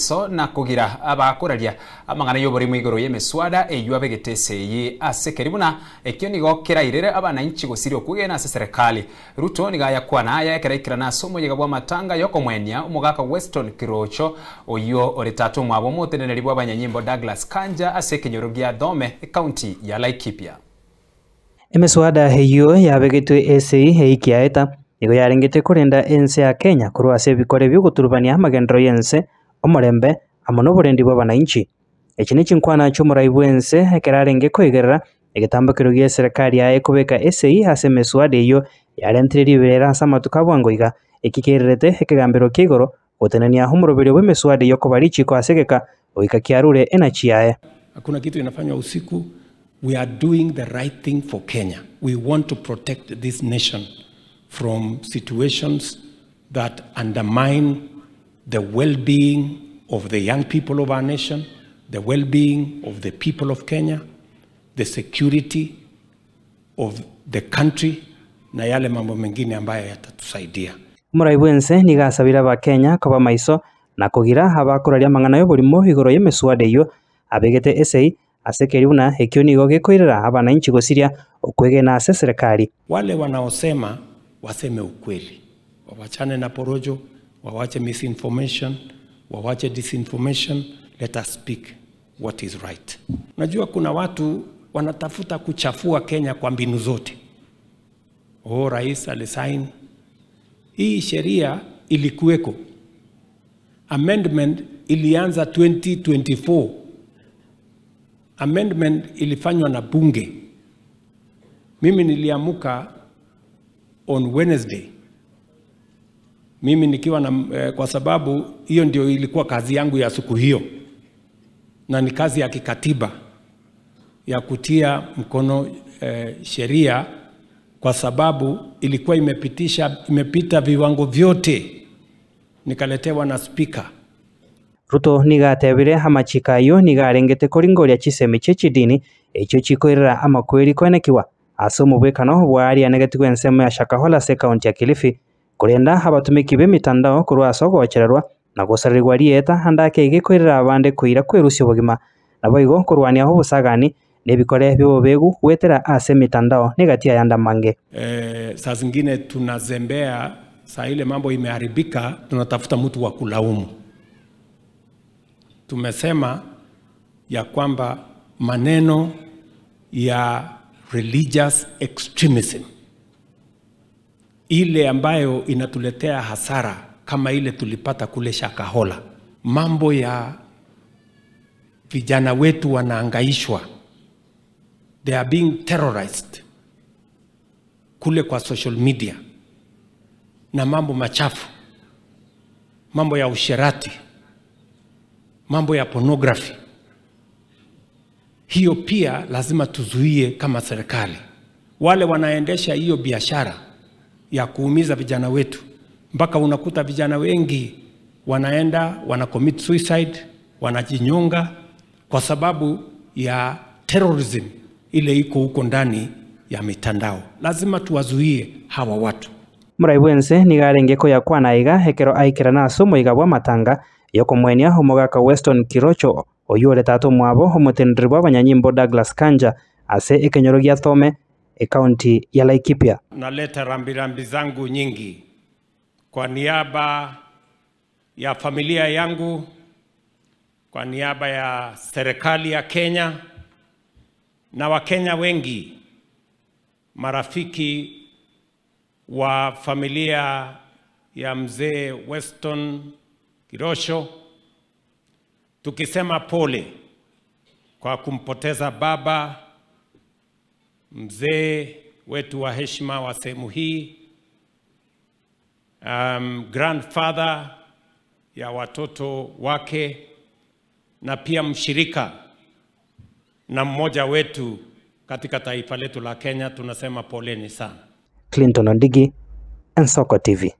Maiso na kogira abakoraria amang'ana y'oborimo igoro y'emeswada eyio abegete esegi ase keri buna ekio nigo kerairere abanainchi gosiria okwegena ase serekali. Ruto nigo ayakwana aya ekero aikerana ase omoyega bw'amatanga y'okomwenia omogaka Weston Kirocho oyio ore tata omwabo omoteneneri bw'abanyanyimbo Douglas Kanja ase ekenyoro gia Thome ekaunti ya Laikipia. Emeswada eyio yabegetwe esegi eikiaeta nigo yarengete korenda ense ya Kenya korwa ase ebikore bi'ogoturubania amagenderero y'ense, omorembe, amo noborendi bw'abanainchi. Echi nechinkwana chi'omorai bw'ense ekero arenge koigerera egetambokero gi'eserekari yaye kobeka esegi ase emeswada eyio yarentire riberera ase amatuko a bwango iga, eki kererete ekegambero kia igoro gotenenia omoroberio bw'emeswada eyio koba richiko ase egeka goika kiarure enachi yaye. Hakuna kitu inafanywa usiku, we are doing the right thing for Kenya. We want to protect this nation from situations that undermine the well-being of the young people of our nation, the well-being of the people of Kenya, the security of the country na yale mambo mengine ambayo yatatusaidia. Omorai bw'ense nigo asabire Abakenya koba maiso na kogira abakoraria amang'ana y'oborimo igoro y'emeswada eyio abegete esegi ase keria buna ekio nigo gekoirera abanainchi gosiria okwegena ase eserekari. Wale wanaosema waseme ukweli, wawachane na porojo, wawache misinformation, wawache disinformation, let us speak what is right. Najua kuna watu wanatafuta kuchafua Kenya kwa mbinu zote. Oh, rais alisign hii sheria ilikuweko, amendment ilianza 2024 amendment ilifanywa na bunge. Mimi niliamuka on Wednesday, mimi nikiwa na eh, kwa sababu hiyo ndio ilikuwa kazi yangu ya siku hiyo, na ni kazi ya kikatiba ya kutia mkono eh, sheria kwa sababu ilikuwa imepitisha imepita viwango vyote, nikaletewa na spika. Ruto nigo atebire amachiko ayio nigo arengete koringoria chisemi chie chidini echio chikoirera amakweri koenekiwa ase omobwekano bwarianegetigwe ensemo ya Shakahola ase ekaunti ya Kilifi korenda abatumiki b'emitandao korwa ase ogochererwa na gosarerigwa rieta ande ake iga ekoirera abande koira kwerusia obogima naboigo korwania obosagani na ebikore bi'obobegu goetera ase emitandao na egati y'ayande amange. Eh, saa zingine tunazembea, saa ile mambo imeharibika, tunatafuta mtu wa kulaumu. Tumesema ya kwamba maneno ya religious extremism ile ambayo inatuletea hasara kama ile tulipata kule Shakahola, mambo ya vijana wetu wanaangaishwa, they are being terrorized kule kwa social media na mambo machafu, mambo ya usherati, mambo ya pornography. Hiyo pia lazima tuzuie kama serikali. Wale wanaendesha hiyo biashara ya kuumiza vijana wetu, mpaka unakuta vijana wengi wanaenda wana commit suicide, wanajinyonga kwa sababu ya terrorism ile iko huko ndani ya mitandao. Lazima tuwazuie hawa watu. Omorai bw'ense nigo arenge koyakwana iga ekero aikerana ase omoiga bw'amatanga yokomwenia omogaka Weston Kirocho oyio ore tata omwabo omoteneneri bw'abanyanyimbo Douglas Kanja ase ekenyoro gia Thome ekaunti ya Laikipia. Naleta rambirambi zangu nyingi kwa niaba ya familia yangu, kwa niaba ya serikali ya Kenya na Wakenya wengi, marafiki wa familia ya mzee Weston Kirosho, tukisema pole kwa kumpoteza baba mzee wetu wa heshima wa sehemu hii, grandfather ya watoto wake na pia mshirika na mmoja wetu katika taifa letu la Kenya, tunasema poleni sana. Clinton Ondigi, Ensoko TV.